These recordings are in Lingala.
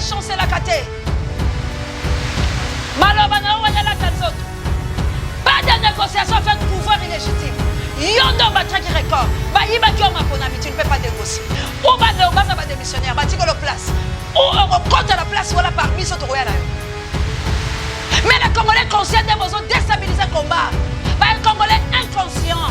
Bachancelaka te. Maloba na yo wana elata nzoto. Pas de négociation avec pouvoir illégitime. Yo nde obatraki record. Bayibaki yo maponami, tu ne peux pas négocier. Ou ba baza ba démissionnaire, batikolo place. Ou okokota na place wana par biso tokoya na yo. Mais les Congolais conscients nde bozo déstabiliser combat. Ba Congolais inconscients.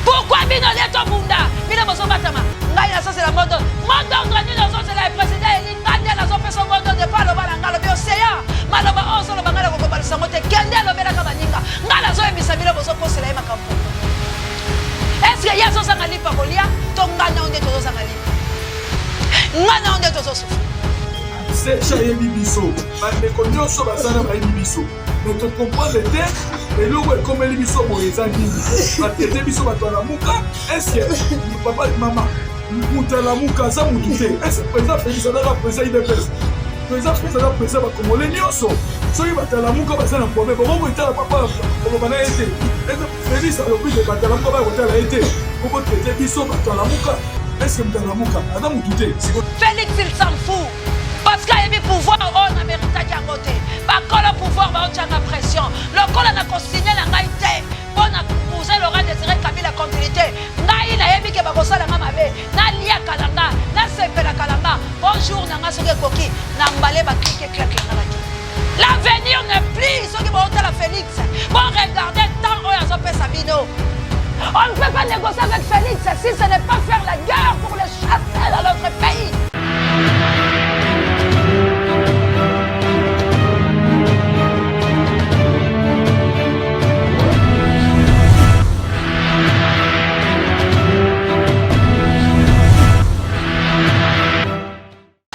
Pourquoi bino lie tobunda bino bozobatama ngai nazozela mot d'ordre mot d'ordre nini ozozela ya président eli ngai nde nazopesa mot d'ordre mpo aloba na ngai alobi oseya maloba oyo ozoloba ngai nakokobalisa yango te kende alobelaka baninga ngai nazoyebisa bino bozokosela ye makambo eske ye azozanga lipa kolia to ngai nao nde tozozanga lipa ngai nao nde tozosufri Serge ayebi biso bandeko nyonso baza na bayebi biso mais tocomprendre te eloko ekomeli biso boye eza nini batete biso bato ya lamuka estce papa mama moto ya lamuka aza motu te estce président félix azaka président idps président félix aza président bakongole nyonso soki bato ya lamuka baza na problème bango kotala papa koloba na ye te félix alobi te bato ya lamuka baya kotala ye te okotraite biso bato ya lamuka estce moto ya lamuka aza motu te félix il s'en fout parce que ayebi pouvoir oyo na meritaki yango te bakolo pouvoir baotyanga pression lokola na kosigne na ngai te mpo na muse laurent désiré kabila continuité ngai nayebi ke bakosala nga mabe naliaka na nga nasepelaka na nga bonjour na nga soki ekoki na mbale baklike klake nga naki l'avenir ne plus soki bootala félix bo regarde temps oyo azopesa bino on ne peut pas négocier avec Félix si ce n'est pas faire la guerre pour le chasser dans notre pays.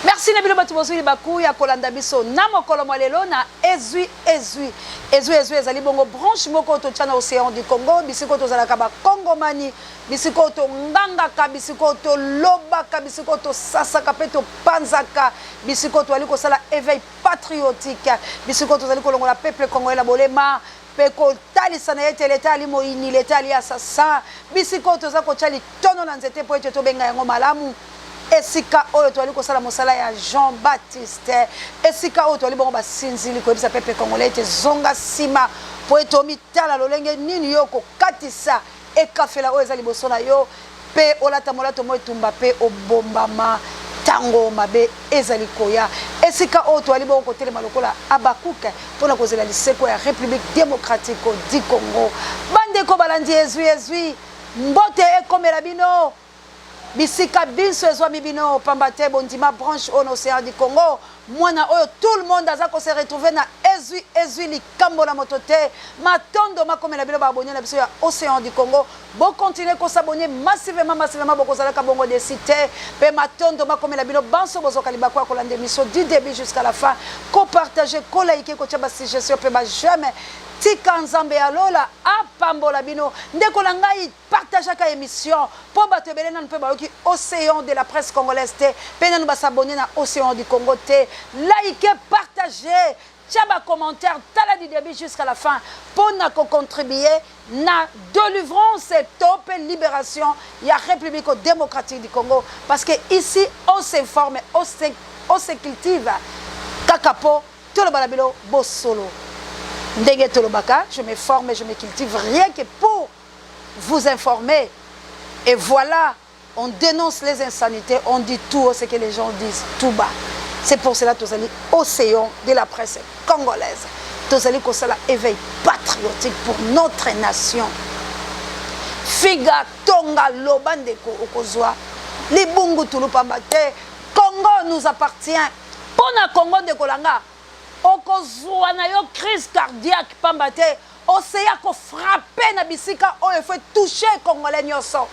Merci na bino bato bozwi libaku ya kolanda biso na mokolo mwa lelo na ezwi ezwi ezwi ezwi ezali bongo branche moko totya na océan du Congo bisika oyo tozalaka bakongomani bisika oyo tongangaka bisika oyo tolobaka bisika oyo tosasaka mpe topanzaka bisika oyo tozali kosala éveil patriotique bisika oyo tozali kolongola peuple congolais na bolema mpe kotalisa na ye ete leta ali moyini leta ali assassin bisika oyo toza kotya litono na nzete mpo ete tobenga yango malamu Esika oyo toali kosala mosala ya Jean Baptiste, esika oyo toali bongo basinzili koyebisa pepe congolais ete zonga nsima mpo ete omitala lolenge nini yo okokatisa ekafela oyo eza liboso na yo mpe olata molato mwa etumba mpe obombama ntango mabe ezali koya. Esika oyo toali bongo kotelema lokola Habacuc mpo na kozela lisekwa ya Republique democratique du Congo. Bandeko balandi ezwi ezwi, mbote ekomela bino. Bisika binso ezwami bino pamba te bondima branche oyo na ocean du Congo mwana oyo tout le monde aza ko se retrouver na ezwi ezwi likambo na moto te matondo makomela bino ba abonne na biso ya ocean du Congo bo continuer ko s'abonner massivement massivement bokozalaka bongo desi te pe matondo makomela bino banso bozwaka libaku ya kolanda emission du début jusqu'à la fin ko partager ko liker kotia ba suggestion pe ba j'aime tika nzambe ya lola apambola bino ndeko na ngai Partageaka emission po batu ebele nanu pe bayoki ocean de la presse congolaise te pe nanu ba s'abonner na ocean du Congo te like partager tia ba commentaires tala du debut jusqu'à la fin pona ko contribuer na delivrance to pe liberation ya Republique democratique du Congo parce que ici on s'informe on se, on se cultive kaka po toloba na bino bosolo ndenge tolobaka je me forme je me cultive rien que pour vous informer et voilà on dénonce les insanités on dit tout ce que les gens disent tout bas c'est pour cela tozali océan de la presse congolaise tozali kosala éveil patriotique pour notre nation figa tonga loba ndeko okozwa libungu tulu pamba te congo nous appartient mpo na congo ndeko na nga okozwa na yo crise cardiaque pamba te oseya ko frapper na bisika oyo faut toucher congolais nyoso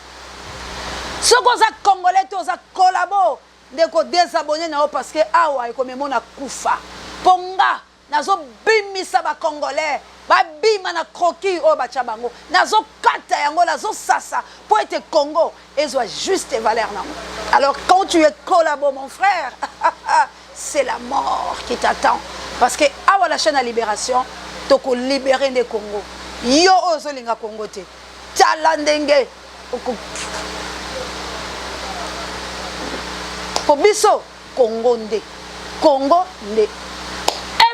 soki oza congolais te oza collabo ndeko desabonner na yo parce que awa ekomemo na kufa po nga nazobimisa ba congolais babima na croquis oyo batya bango nazokata yango nazosasa po ete congo ezwa juste valeur nango alors quand tu es collabo mon frère c'est la mort qui t'attend parce que awa la chaîne ya libération toko libérer nde Congo yo oyo ozolinga Congo te tala ndenge po biso Congo nde. Congo nde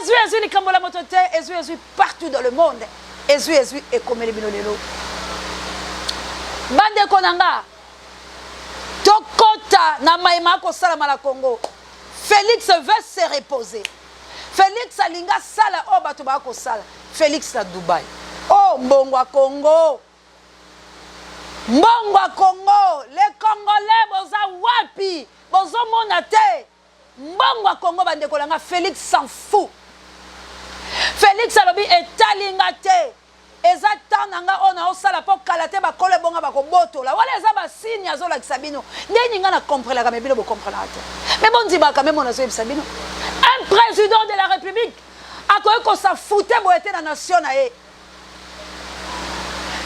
ezwi ezwi likambo la moto te, ezwi ezwi partout dans le monde, ezwi ezwi ekomeli bino lelo. Bandeko na nga, tokota na maye makosalama na Congo. Felix veut se reposer. Felix alingi asala oyo bato bakosala. Felix na Dubai. Oh, mbongo ya Congo. Mbongo ya Congo. Les Congolais boza wapi? Bozomona te. Mbongo ya Congo bandeko na nga, Felix s'en fout. Felix alobi etali nga te. Eza temps na nga oyo naosala po kala te bakolo ebonga bakobotola. Wana eza ba signe azolakisa bino. Ndenge nga na comprenaka mais bino bo comprenaka te. Mais bondimaka meme oyo nazoyebisa bino. Un président de la République akoki ko s'afouter boye te na nation na ye.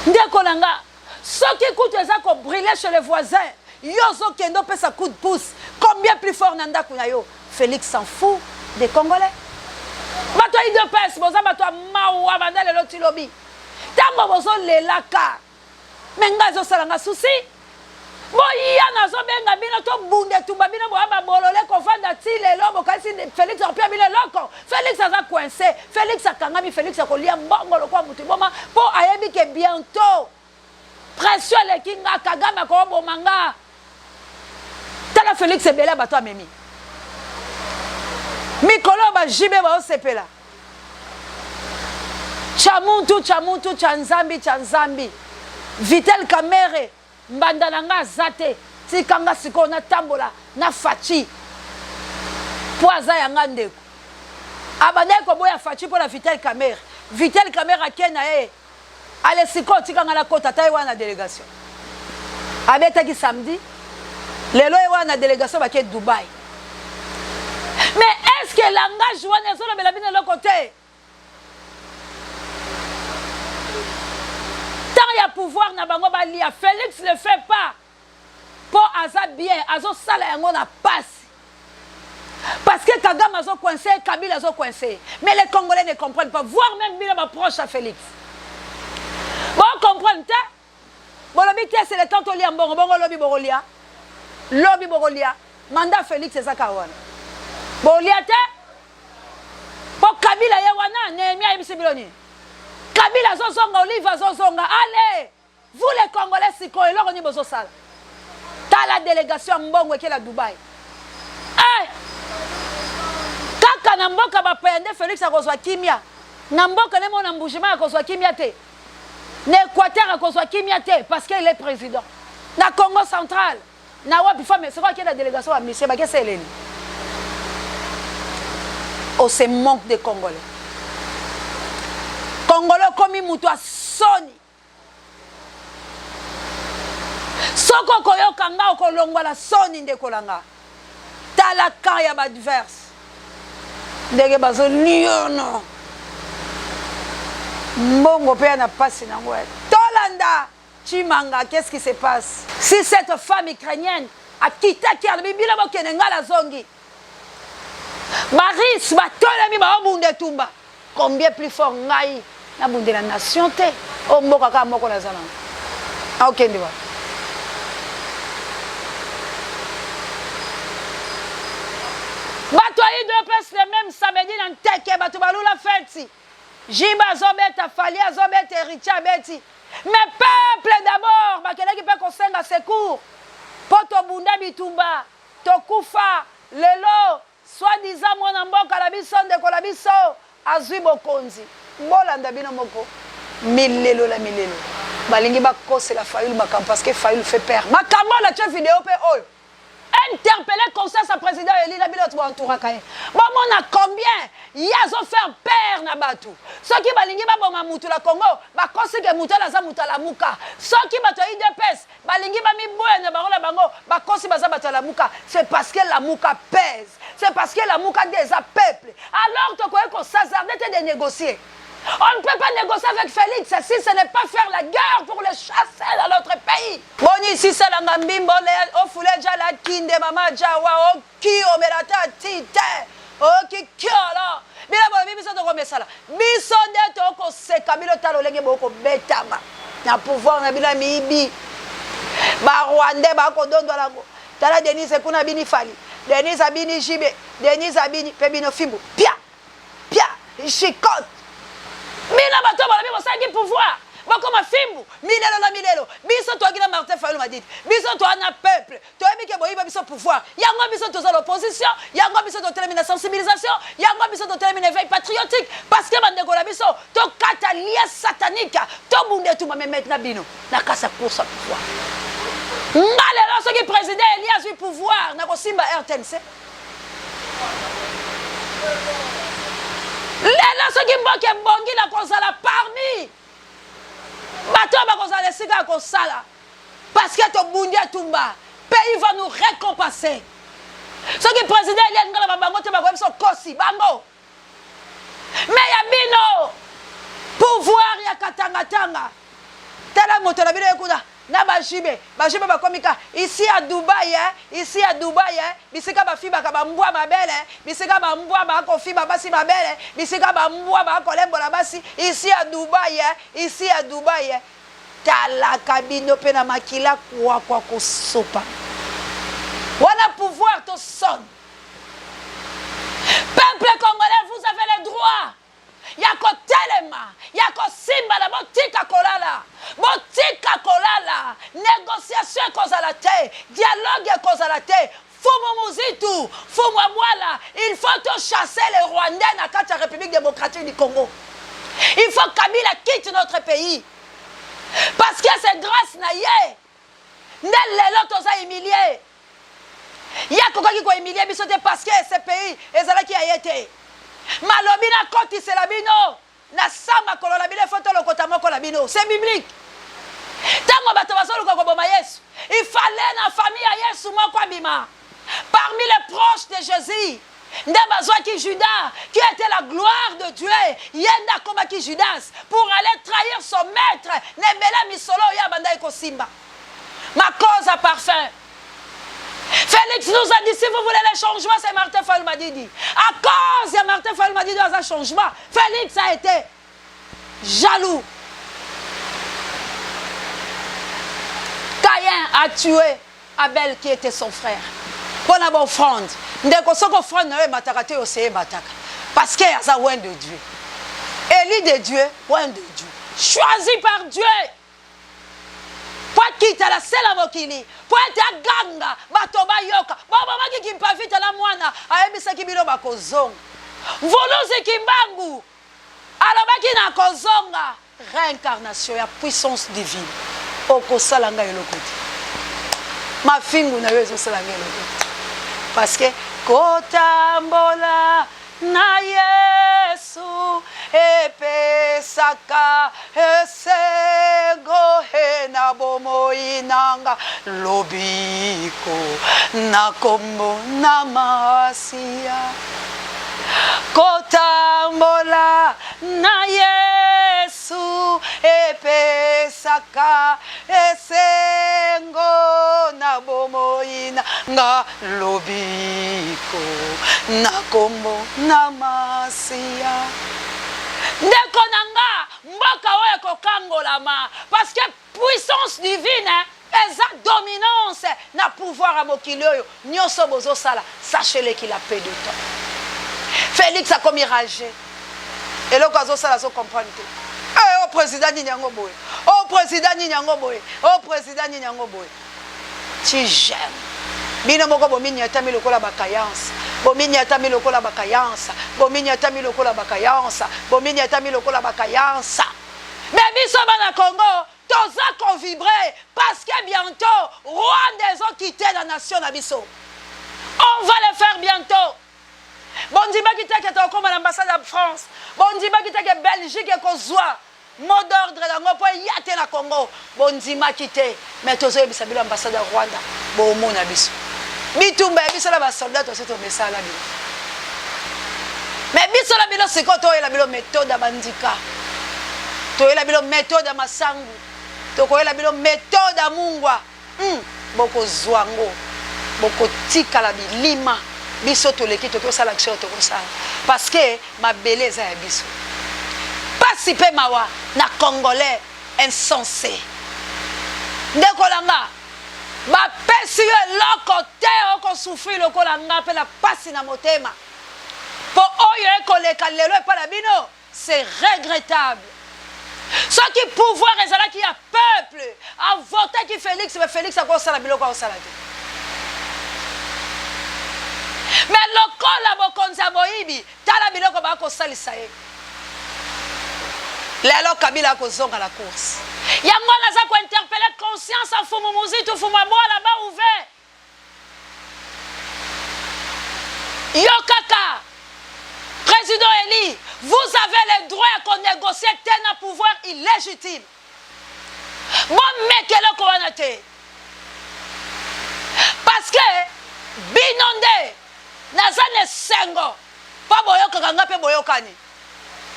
Ndeko na nga, soki kutu eza ko briller chez le voisin, yo ozokende opesa coup de pouce, combien plus fort na ndako na yo? Felix s'en fout des congolais. Bato ya udps boza bato ya mawa banda lelo ti lobi. Tango bozo lelaka mais nga ezo sala nga souci. Boya nazo benga bino to bunda etumba bino boya ba bolole kovanda ti lelo bokanisi Felix akopia bino eloko. Felix aza coince, Felix akangami, Felix akolia mbongo lokola mutu liboma po ayebi ke bientot Pression eleki nga kagame ako boma nga tala Felix ebele ya bato amemi mikolo oyo ba JB bao sepela cha muntu cha muntu cha nzambi cha nzambi Vital Kamerhe mbanda na nga aza te tika nga sikoyo natambola na Fatshi po aza ya nga ndeko abandaki koboya Fatshi mpo na Vital Kamerhe Vital Kamerhe ake na ye Ale sikoyo tika nga nakota ata ye wana na delegation abetaki samedi lelo ye wana na delegation bake Dubai mais est ce que langage wana ezolobela bino eloko te temps ya pouvoir na bango balia Felix le fait pas po aza bien azo sala yango na pasi parce que Kagame azo coince Kabila azo coince mais les congolais ne comprennent pas voire même bino ba proche ya Felix bo comprendre te bolobi te c'est le temps tolia mbongo bongo lobi bokolia lobi bokolia mandat Felix eza kaka wana bolia te po Kabila ye wana Nehemie ayebisi bino nini Kabila azozonga Olive azozonga allez Vous les congolais sikoyo eloko nini bozo sala? Tala delegation ya mbongo ekela Dubai. Eh! Kaka na mboka bapaya nde Felix akozwa kimia. Na mboka ne mona Mbujimayi akozwa kimia te. Na Equateur akozwa kimia te parce qu'il est president. Na Congo central na wapi femme sikoyo akenda delegation ba monsieur bake seleni. Oh c'est manque de congolais. Congolais okomi mutu ya soni. Soki okoyoka nga okolongwa na soni ndeko na nga. Tala camp ya ba adverse ndenge bazo liono mbongo pe ya na pasi nango. Tolanda Tshimanga qu'est-ce qui se passe? Si cette femme ukrainienne akitaki alobi bino bokende nga nazongi. Ba Russes batelemi baobunda etumba. Combien plus fort ngai nabundela nation te oyo mboka kaka moko naza nango aokende wapi? Bato ya udps le meme samedi na nteke bato balula feti JB azobeta Fally azobeta Heritier abeti mais peuple d'abord bakendaki mpe kosenga secours mpo tobunda bitumba tokufa lelo Soit disant mwana mboka na biso ndeko na biso azui bokonzi bolanda bino moko milelo na milelo balingi bakosela fayulu makambo parce que fayulu fait peur makambo oyo natie video pe oyo interpelle conscience ya president eli na bino bato ba entouraka ye bomona combien ye azo faire peur na bato soki balingi baboma mutu na congo bakosi ke mutu wana aza mutu alamuka soki bato ya udps Balingi ba miboya na bango na bango bakosi baza bato ya lamuka c'est parce que lamuka pèse c'est parce que lamuka nde eza peuple alors tokoki ko s'hasarder te de négocier on ne peut pas négocier avec Felix si ce n'est pas faire la guerre pour le chasser dans notre pays boni sisalanga mbimbo ofule jala kinde mama jawa Ki omela ata ti te oyoki kiolo bino bolobi biso tokomesana biso nde tokoseka bino ta lolenge bokobetama na pouvoir na bino ya miyibi ba rwandais bakodondwa nango tala denise kuna bini fali. Denise abini JB, Denise abini pe bino fimbu pia pia chicote. Bino bato balobi bosalaki pouvoir bokoma fimbu milelo na milelo. Biso toyaki na Martin Fayulu Madidi, biso toa na peuple, toyebi ke boyiba biso pouvoir. Yango biso toza l'opposition, yango biso totelemi na sensibilisation, yango biso totelemi na éveil patriotique parce que bandeko na biso tokata lien satanique, tobunda etumba mais maintenant bino na kasa course ya pouvoir. Nga lelo soki président Eli azwi pouvoir na kosimba RTNC. Lelo soki mboka ebongi na kozala parmi bato oyo bakozala esika ya kosala parce que tobundi etumba, pays va nous récompenser. Soki président Eli alinga na bango te bakoyebisa okosi bango. Mais ya bino pouvoir ya katanga tanga. Tala moto na bino ye kuna na ba JB, ba JB bakomi ka ici à Dubaï hein, ici à Dubaï hein, bisika bafibaka ba mbwa mabele, bisika ba mbwa bakofiba basi mabele, bisika ba mbwa bakolembola basi ici à Dubaï hein, ici à Dubaï hein. Talaka bino pe na makila kwakwa kosopa. Wana pouvoir to sonne. Peuple congolais, vous avez le droit ya kotelema, ya kosimbana, botika kolala, botika kolala. Négociation ekozala te, dialogue ekozala te. Fumu Muzitu, Fumu Abwala, il faut to chasser les Rwandais na kati ya République démocratique du Congo. Il faut Kabila quitte notre pays. Parce que c'est grâce na ye nde lelo toza humilié. Ye akokaki ko humilier biso te parce que ce pays ezalaki ya ye te. Malobi nakotisela bino na sa makolo na bino efo tolokota moko na bino. C'est biblique. Tango bato bazoluka koboma Yesu, il fallait na famille ya Yesu moko abima. Parmi les proches de Jésus, nde bazwaki Judas qui était la gloire de Dieu, ye nde akomaki Judas pour aller trahir son maître na ebele ya misolo oyo abandaki kosimba. Makoza parfum. Félix nous a dit si vous voulez le changement, c'est Martin Fayulu Madidi. À cause de Martin Fayulu Madidi, un changement, Félix a été jaloux. Caïn a tué Abel qui était son frère. Mpo na ba offrande. Ndeko soki offrande na yo emataka te ose emataka. Parce que aza oint de Dieu. Élu de Dieu, oint de Dieu. Choisi par Dieu. Mpo akita na se na mokili, mpo ete aganga, bato bayoka. Bobomaki Kimpavita na mwana, ayebisaki bino bakozonga. Mvuluzi Kimbangu alobaki nakozonga. Reincarnation ya puissance divine. Okosala ngai eloko te. Mafingu na yo ezosala ngai eloko te. Parce que kotambola na Yesu epesaka esengo he na bomoi na nga lobiko na kombo na Masiya. Kotambola na Yesu epesaka esengo na bomoi na nga lobiko na kombo na Masiya. Ndeko na nga, mboka oyo ekokangolama parce que puissance divine eza dominance na pouvoir ya mokili oyo. Nioso bozo sala, sachez le qu'il a peu de temps. Felix akomi rage. Eloko azo sala azo comprendre te. Eh, oh president nini yango boye? Oh president nini yango boye? Oh president nini yango boye? Tu j'aime. Bino moko bominyatami lokola ba kayansa. Bominyatami lokola ba kayansa. Bominyatami lokola ba kayansa. Bominyatami lokola ba kayansa. Mais biso bana Congo toza ko vibrer parce que bientot Rwanda ezo quitter na nation na biso. On va le faire bientot. Bondimaki te ke tokokoma na ambassade ya France. Bondimaki te ke Belgique ekozwa mot d'ordre nango po eya te na Congo. Bondimaki te mais tozoyebisa bino ambassade ya Rwanda bomona biso. Bitumba ya biso na ba soldats tosi tomesana bino. Mais biso na bino sikoyo toyela bino methode ya bandika. Toyela bino methode ya masangu. Tokoyela bino methode ya mungwa. Hum bokozua ngo bokotikala bilima biso toleki toki kosala action tokosala parce que mabele eza ya biso pasi pe mawa na congolais insense ndeko na nga. Bapesi yo eloko te oko souffrir lokola nga pe na pasi na motema po oyo ekoleka lelo epa na bino c'est regrettable. Soki pouvoir ezalaki ya peuple a votaki Felix mais Felix akosala biloko akosala te. Mais lokola bokonzi ya moyibi tala biloko bakosalisa ye. Lelo Kabila akozonga na course. Yango naza ko interpeller conscience ya Mfumu Muzitu, Mfumu Abwala ba ouve. Yo kaka Président Eli, vous avez le droit ya ko négocier te na pouvoir illégitime. Bomeka eloko wana te. Parce que bino nde naza na esengo po boyokaka nga pe boyokani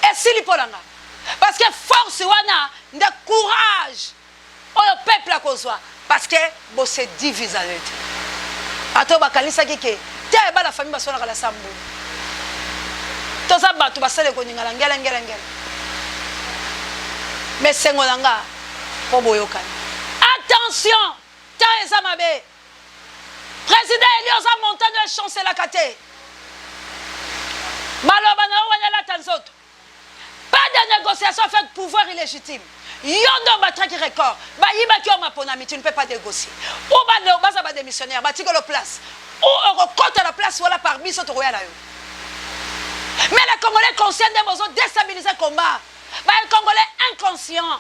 esili mpo na nga parce que force wana nde courage oyo peuple akozwa parce que bo se divisale te bato oyo bakanisaki ke te bana famille baswanaka na sambulu toza bato basala ekoningana ngele ngele ngele mais esengo na nga mpo boyokani attention temps eza mabe President Eli oza montagne oyo echancelaka te. Maloba na yo wana elata nzoto. Pas de négociation avec pouvoir illégitime. Yo nde obatraki record. Bayibaki yo maponami, tu ne peux pas négocier. Ou ba baza ba démissionnaire, batikelo place. Ou okokota na place wala par biso tokoya na yo. Mais les Congolais conscients nde bozo déstabiliser combat. Ba Congolais inconscients.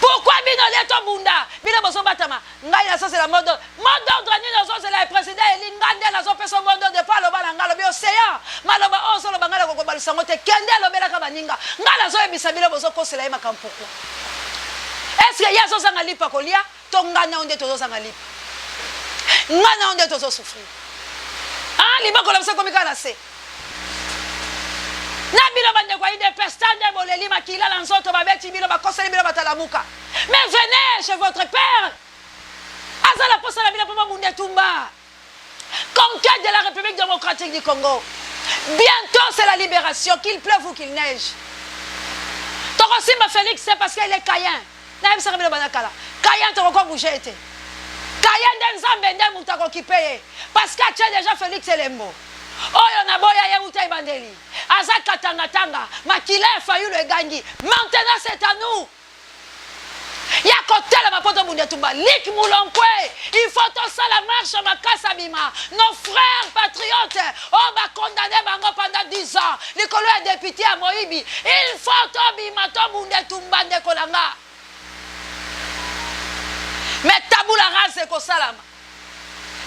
Pourquoi bino lie tobunda bino bozobatama ngai nazozela mot d'ordre mot d'ordre nini ozozela ya président eli ngai nde nazopesa mot d'ordre mpo aloba na ngai alobi oseya maloba oyo ozoloba ngai nakokobalusa yango te kende alobelaka baninga ngai nazoyebisa bino bozokosela ye makambo pourquoi est ce que ye azozanga lipa kolia to ngai nao nde tozozanga lipa ngai nao nde tozosouffrir ah liboko na biso ekomi kaka na se Na bino ba ndeko ya udps ta nde boleli makila na nzoto babeti bino bakoseli bino batalamuka mais venez chez votre père aza na posa na bino po bobunda etumba conquête de la République démocratique du Congo bientôt c'est la libération qu'il pleuve ou qu'il neige tokosimba Félix c'est parce qu'il est caïen nayebisaka bino banda kala caïen tokoko bouger ye te caïen nde nzambe nde moto akokipe ye parce que atie déjà Félix elembo Oyo na boya ye wuta ebandeli aza katanga tanga makila ya fayulu egangi maintenant c'est à nous ya kotelema po tobunda etumba lik mulonkwe il faut tosala marche makasi abima nos frères patriotes oyo ba condamne bango pendant 10 ans likolo ya depute ya moyibi il faut tobima tobunda etumba ndeko na nga mais tabula rase ekosalama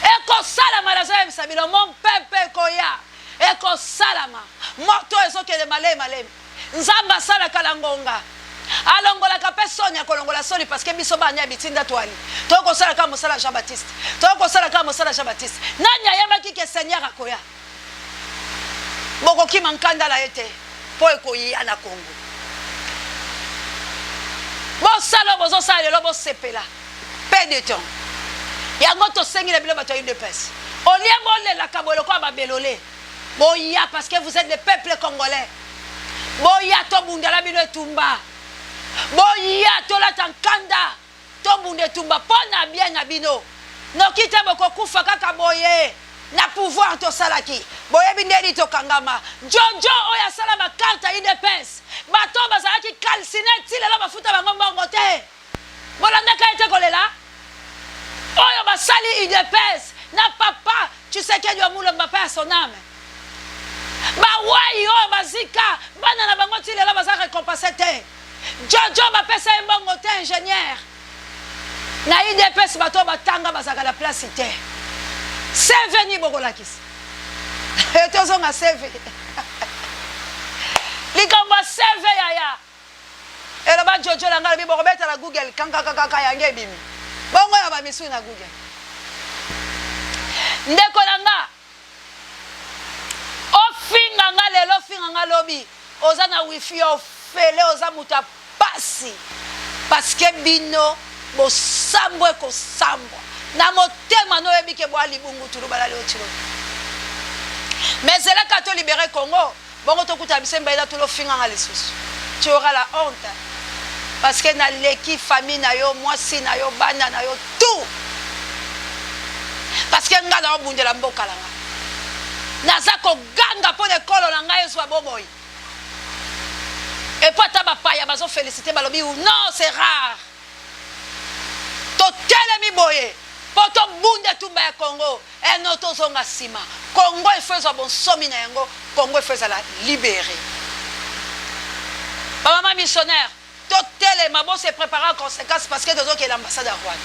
Ekosalama nazoyebisa bino mompepe ekoya ekosalama moto ezokende malemi malemi nzambe asalaka na ngonga alongolaka mpe soni akolongola soni parce que biso bana ya bitinda toali tokoki kosala kaka mosala Jean Baptiste tokoki kosala kaka mosala Jean Baptiste nani ayebaki ke Seigneur akoya bokokima nkanda na ye te mpo ekoya na Congo bosala oyo bozosala lelo bosepela Peu de temps. Yango tosengi na bino bato ya udps au lieu bolelaka boye lokola ba belole boya parce que vous êtes le peuple congolais boya tobunda na bino etumba boya tolata nkanda tobunda etumba mpo na bien na bino noki te bokokufa kaka boye na pouvoir tosalaki boyebi ndeni tokangama jojo oyo asala ba carte ya udps bato oyo bazalaki calcine ti lelo bafuta bango mbongo te Bolandaka ye te kolela? Oyo basali udps na papa Tshisekedi wa Mulomba paix à son ame. Bawayi oyo bazika bana na bango ti lelo baza recompense te. Jojo bapesa ye mbongo te ingenieur. Na udps bato oyo batanga bazalaka na place te. CV nini bokolakisa? Tozonga CV. Likambo ya CV yaya. Eloba jojo na ngai alobi bokobeta na google kankakakaka yange ebimi bongo ya ba misui na google ndeko na nga ofinga nga lelo ofinga nga lobi oza na wifi ya ofele oza moto ya pasi parce que bino bosambwa ekosambwa na motema no oyebi ke bwa libungutulu balali otilo mais zelaka to libere congo Bongo tokutana biso mibale na tolo finga nga lisusu tu auras la honte parce que naleki famille na yo mwasi na yo bana na yo tout. Parce que nga naobundela mboka na nga. Naza koganga mpo na ekolo na ngai ezwa bomoi. Epo ata bapaya bazo felicite balobi non c'est rare. Totelemi boye mpo tobunda etumba ya Congo eno tozonga nsima. Congo il faut ezwa bonsomi na yango, Congo il faut ezala libere. Ba mama missionnaire totelema, bo se preparer en consequence parce que tozokende ambassade ya Rwanda.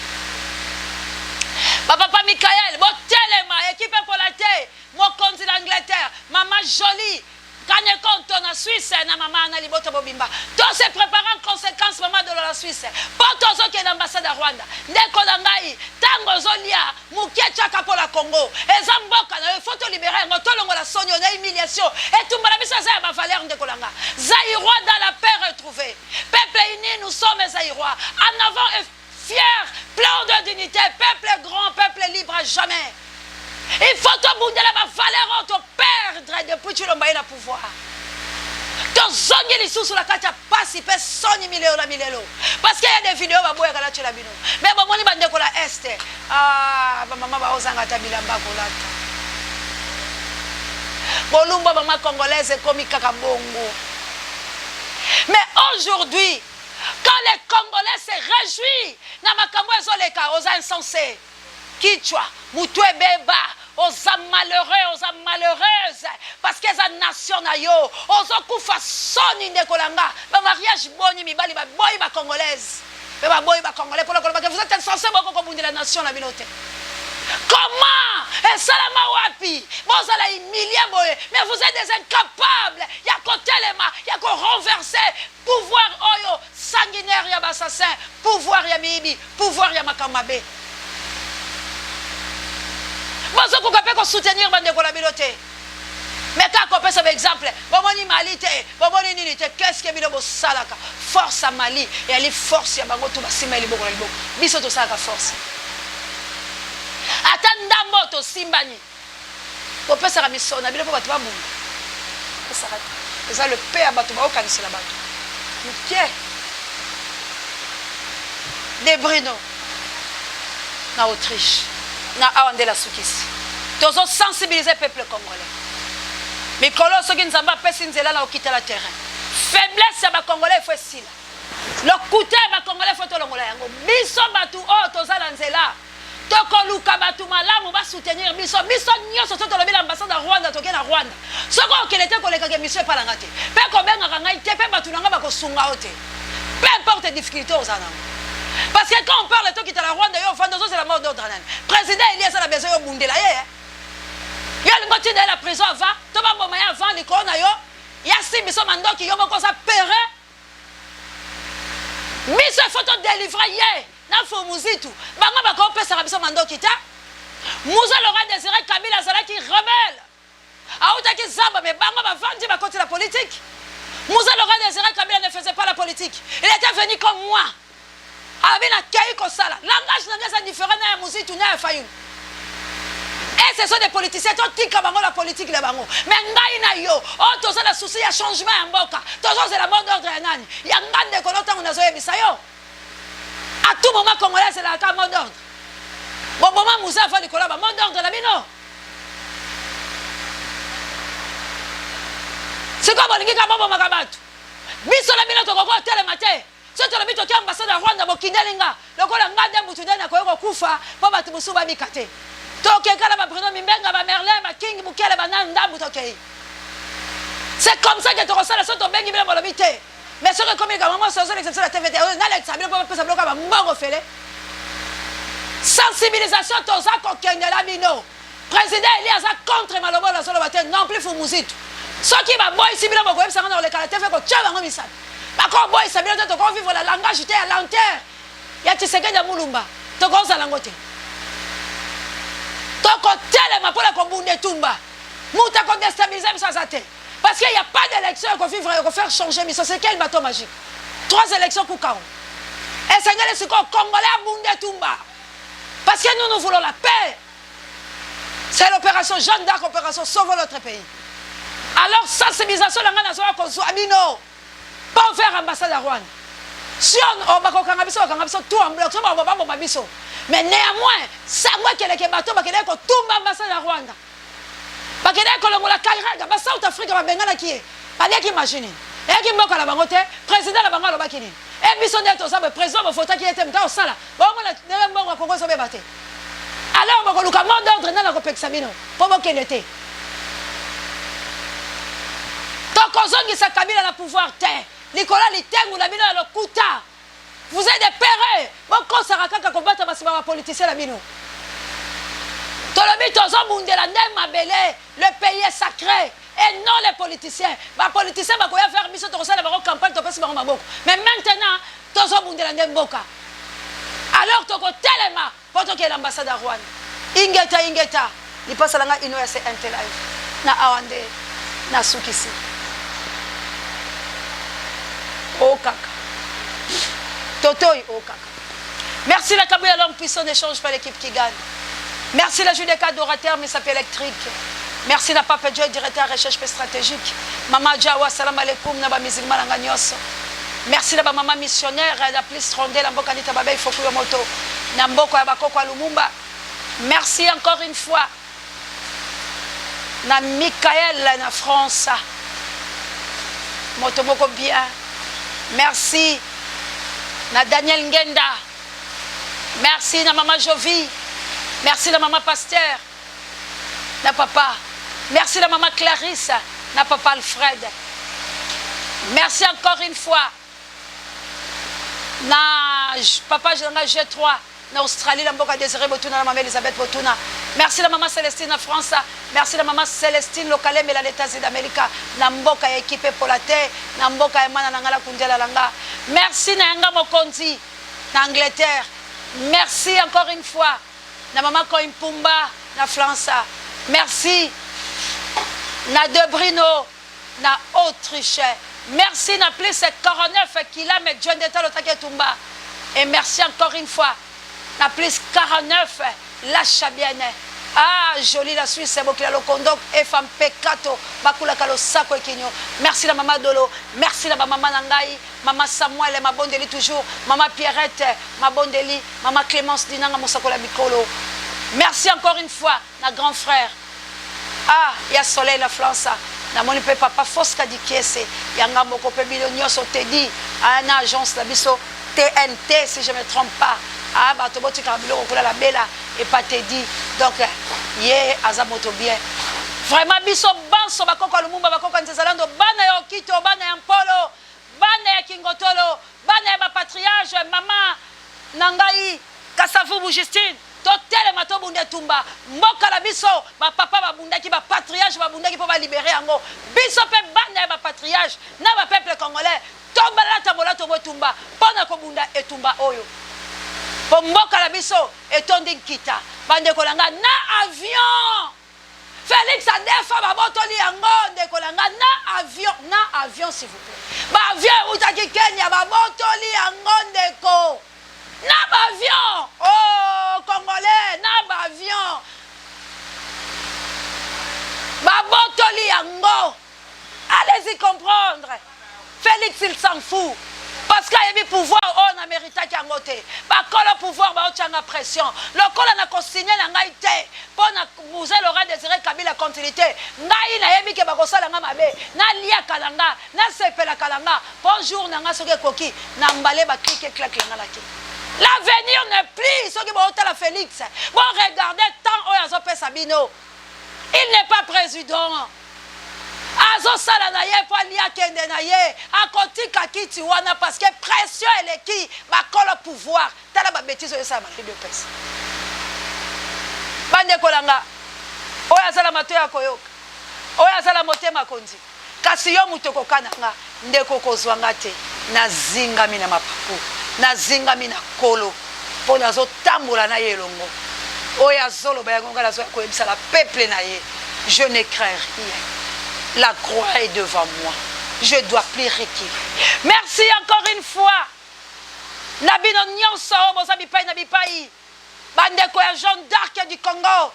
Ba papa Michael botelema, equipe epola te, mokonzi na Angleterre, mama Jolie Kanekonto na Suisse na mama na libota mobimba to se preparer en consequence mama Dolo na Suisse po tozo kende ambassade ya Rwanda ndeko na ngai tango ozo lia mukie tiaka po na Congo eza mboka na yo il faut to liberer yango tolongola soni oyo na humiliation etumba na biso eza ya ba valeur ndeko na nga Zaïrois dans la paix retrouvee peuple uni nous sommes Zaïrois en avant et fier plein de dignité peuple grand peuple libre à jamais Il faut tobundela ba valeur oyo to perdre depuis Tshilombo aye na pouvoir. Tozongi lisusu na kati ya pasi pe soni milelo na milelo. Parce que ya des videos baboyaka natiela bino. Mais bomoni bandeko na Est, ah ba mama baozanga ata bilamba kolata. Bolumbu ya mama congolaise ekomi kaka bongo. Mais aujourd'hui, quand les Congolais se réjouissent na makambo ezoleka, oza insensé. Kichwa mutu ebeba oza malheureux oza malheureuse parce que eza nation na yo ozo kufa soni ndeko na nga ba mariage boni mibali ba boyi ba congolaise pe ba boyi ba congolais pona koloba que vous etes insense boko kobundela nation na bino te comment esalama wapi bozala humilie boye mais vous etes des incapables ya kotelema ya ko renverser pouvoir oyo sanguinaire ya ba assassin pouvoir ya miyibi pouvoir ya makambo mabe bozokoka mpe kosoutenir bandeko na bino te me kaka kopesa baexemple bomoni mali te bomoni nini te keske bino bosalaka force ya mali eyali force ya bango tu basimba ye liboko na liboko biso tosalaka force ata ndambo tosimbani Bopesaka misolo na bino mpo bato babunda? Bopesaka te. Eza le peu ya bato baokanisela bato mike. De Brino na Autriche na awa nde nasukisi. Tozo sensibiliser peuple congolais. Mikolo soki Nzambe apesi nzela na okita na terrain. Faiblesse ya ba congolais il faut esila. Lokuta ya ba congolais faut tolongola yango. Biso batu oyo toza na nzela Tokoluka batu malamu ba soutenir biso. Biso nioso soki tolobi na ambassade ya Rwanda toke na Rwanda. Soki okende te kolekaka emission epa na nga te. Pe kobengaka ngai te pe batu na nga bakosunga yo te. Peu importe difficulte oza na yango. Parce que quand on parle tokita na Rwanda yo ovandi ozozela mot d'ordre ya nani? President Elie aza na besoin yo obundela ye eh? Yo olingi otinda ye na prison avant to baboma ye avant likolo na yo ye asimbiso mandoki yo moko oza peureux Biso il faut to delivrer ye na Mfumu Muzitu bango bako pesaka biso mandoki te. Muze Laurent Desire Kabila azalaki rebelle awutaki zamba mais bango bavandi bakoti na politique. Muze Laurent Desire Kabila ne faisait pas la politique. Il était venu comme moi. Alobi nakeyi kosala. Langage na nga eza different na ya Muzitu na ya Fayulu. Et ce sont des politiciens, totika bango na politique na bango. Mais ngai na yo, oyo toza na souci ya changement ya mboka, tozozela mot d'ordre ya nani? Ya nga ndeko no tango nazoyebisa yo. À tout moment congolais azelaka kaka mot d'ordre. Boboma Muze avant likolo ya ba mot d'ordre na bino. Sikoyo bolingi kaka bobomaka bato. Biso na bino tokoki kotelema te. Soki tolobi toke ambassade ya Rwanda bokindeli nga lokola nga nde mutu nde nakoki kokufa po batu mosusu babika te. Toke kala ba Bruno Mimbenga ba Merlin ba King Bukele ba nani ndambu tokei. C'est comme ça que tokosala soki tobengi bino bolobi te. Mais soki ekomi likambo yango ozolekisa biso na TV te nalekisa bino po bapesa biloko ya ba mbongo ofele. Sensibilisation toza kokendela bino. President Elie aza contre maloba oyo nazoloba te non plus Fumuzitu. Soki baboyisi bino bokoyebisa nga nakoleka na TV kotia bango misapi. Bakoboyisa bino te toko vivre na langage te ya lenteur ya Tshisekedi ya Mulumba. Tokozala yango te. Tokotelema mpo na kobunda etumba. Moto akodestabilize biso aza te. Parce qu'il n'y a pas d'élection eko vivre eko faire changer biso. C'est quel bateau magique? Trois élections kukao. Esengeli sikoyo Congolais abunda etumba. Parce que nous nous voulons la paix. C'est l'opération Jeanne d'Arc, opération Sauvons notre pays. Alors sensibilisation na ngai nazoya kozwa bino pas vers ambassade ya Rwanda. Si on oh, bakokanga biso, bakanga biso tout en bloc, so ba baboma biso. Mais néanmoins, sango ekeleke bato bakendaki kotumba ambassade ya Rwanda. Bakendaki kolongola Kairega, ba South Africa babenganaki ye. Baliaki magie nini? Eyaki mboka na bango te, president na bango alobaki nini? E biso nde toza boye, president bofotaki ye te, moto akosala. Bomona ndenge mbongo ya Congo ezobeba te. Alors bokoluka mot d'ordre nani akopekisa bino mpo bokende te. Tokozongisa Kabila na pouvoir te likolo ya litengu na bino ya lokuta. Vous êtes des peureux. Bokosaka kaka kobatama sima ba politiciens na bino. Tolobi tozobundela nde mabele, le pays est sacré et non les politiciens. Ba politiciens bakoya vers biso tokosala bango campagne topesi bango maboko. Mais maintenant tozobundela nde mboka. Alors tokotelema po tokende ambassade ya Rwanda. Ingeta ingeta lipasa na nga ino ya CNT live na awa nde nasukisi. O kaka. Totoi o kaka. Merci la Kabuya l'homme puissant n'échange pas l'équipe qui gagne. Merci la JDK adorateur misapi électrique. Merci na Papa Joy directeur recherche pe stratégique. Mama Jawa salam alaikum na ba musulman na nga nyonso. Merci na ba mama missionnaire na plus ronde na mboka Nita Babey Fokuyo Moto na mboko ya bakoko ya Lumumba. Merci encore une fois na Michael na France. Moto moko bien. Merci na Daniel Ngenda. Merci na mama Jovi. Merci na mama Pasteur. Na papa. Merci na mama Clarisse. Na papa Alfred. Merci encore une fois na papa nga G3 na Australie na mboka Desire Botuna na mama Elisabeth Botuna. Merci na mama Celestine na France. Merci na mama Celestine Lokalembela na Etats-Unis d'Amérique na mboka ya equipe epola te na mboka ya mana na nga la kundiala la nga. Merci na yanga mokonzi na Angleterre. Merci encore une fois na mama Koy Mpumba na France. Merci na Debrino na Autriche. Merci na plus 49 Kilame Djendeta Lotaki Etumba. Et merci encore une fois na plus 49 La Chabienne. Ah, jolie la Suisse, Bokila Lokondo, Efa Mpekato, Bakulaka Losako Ekinyo. Merci la maman Dolo, merci la maman Nangai, maman Samuel, Mabondeli toujours, maman Pierrette, Mabondeli, maman Clémence Dinanga Mosakola Bikolo. Merci encore une fois, na grand frère. Ah ya soleil na flansa namoni pe papa Fosca Dikiese ya nga moko pe bino nioso Teddy ah na agence na biso TNT si je me trompe pas ah bato botikaka biloko kuna la bela epa Teddy donc ye aza moto bien vraiment biso banso bakoko ya Lumumba bakoko ya Nzezalando bana ya Okito bana ya Mpolo bana ya Kingotolo bana ya ba patriage mama na ngai Kasavubu Justine Totelema tobunda etumba mboka na biso ba papa babundaki ba patriage babundaki po ba libere yango biso pe bana ya ba patriage na ba peuple congolais tobalata bolato bo etumba pona kobunda etumba oyo po mboka na biso etondi nkita ba ndeko na nga na avion Felix adefa babotoli yango ndeko na nga na avion na avion s'il vous plait ba avion ewutaki Kenya babotoli yango ndeko Na ba avion oh congolais na ba avion babotoli yango allez-y comprendre Felix il s'en fout parce que ayebi pouvoir oyo na meritaki yango te bakolo pouvoir baotia nga pression lokola na kosigne na ngai te mpo na Mzee Laurent Desire Kabila continuité ngai nayebi ke bakosala nga mabe naliaka na nga nasepelaka na nga Po jour na nga soki ekoki na mbale ba clique claque na nga na ke. L'avenir n'est plus soki bo tala Felix bo regarder temps oyo azo pesa bino il n'est pas president azo sala na ye po alia kende na ye akotika kiti wana parce que pression eleki ba kolo pouvoir tala ba betises oyo esalama na udps ba ndeko na nga oyo aza na matoyi akoyoka oyo aza na motema akondima. Kasi yo moto okokana nga, ndeko okozwa nga te. Nazingami na mapapu, nazingami na Nkolo, mpo nazotambola na ye elongo. Oyo azoloba yango nga nazoya koyebisa na peuple na ye, je ne crains rien, la croix est devant moi, je dois plus reculer. Merci encore une fois na bino nionso oyo boza bipai na bipai. Ba ndeko ya Jeanne d'Arc du Congo,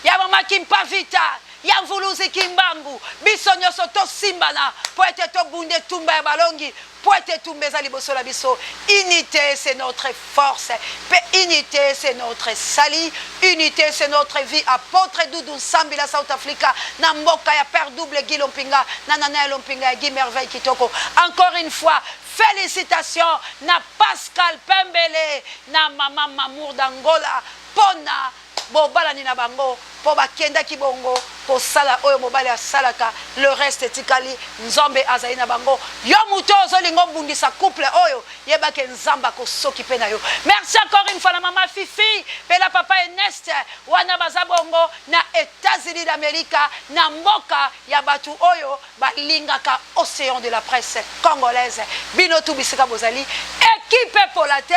ya mama Kimpa Vita, ya Mvuluzi Kimbangu. Biso nyoso tosimbana po ete tobunda etumba ya balongi, po ete etumba eza liboso na biso. Unite c'est notre force, pe unite c'est notre salut, unite c'est notre vie. Apotre Doudou Nsambila South Africa na mboka ya Père Double Guy Lompinga na Nana ya Lompinga ya Guy Merveille Kitoko. Encore une fois, felicitations na Pascal Pembele na Mama Mamour d'Angola pona bobalani na bango po bakendaki bongo kosala oyo mobali asalaka, le reste etikali Nzambe azali na bango. Yo mutu oyo ozolinga obundisa couple oyo, yeba ke Nzambe ako s'occuper na yo. Merci encore une fois na mama Fifi pe na papa Ernest wana baza bongo na Etats-Unis d'America na mboka ya batu oyo balingaka Ocean de la presse congolaise. Bino tout bisika bozali, equipe epola te,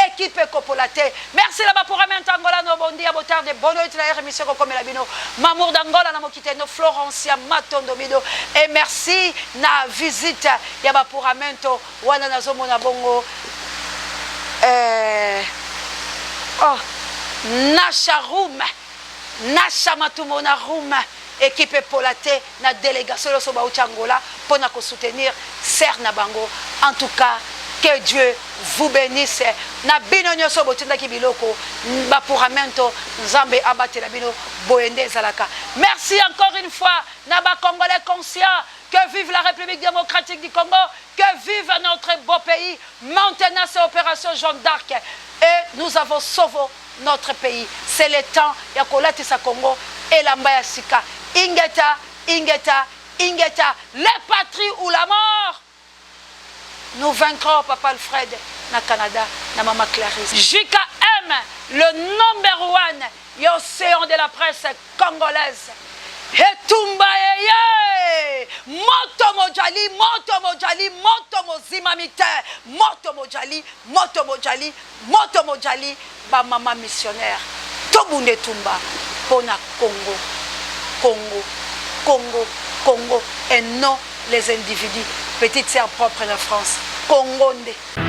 equipe ekopola te. Merci na ba puramento Angola no bom dia, boa tarde, boa noite na émission kokomela bino. Mamour d'Angola na mokitendo Florencia Matondo Mido et merci na visite ya ba puramento wana nazomona bongo eh, oh, Nasha Room, Nasha Matumona Room equipe epola te na delegation nionso bawuti Angola pona ko soutenir sœur na bango en tout cas que Dieu vous benisse na bino nionso botindaki biloko ba puramento Nzambe abatela bino boye nde ezalaka merci encore une fois na ba congolais conscients que vive la République démocratique du Congo que vive notre beau pays maintenant c'est opération Jeanne d'Arc et nous avons sauvé notre pays c'est le temps ya kolatisa Congo elamba ya sika ingeta ingeta ingeta les patries ou la mort nous vaincrons papa Alfred na Canada na mama Clarisse JKM le number one ya océan de la presse congolaise etumba eye moto mojali moto mojali moto mozimami te moto mojali moto mojali moto mojali ba mama missionnaire tobunda etumba pona Congo Congo Congo Congo et non les individus petite sœur propre na France Congo nde.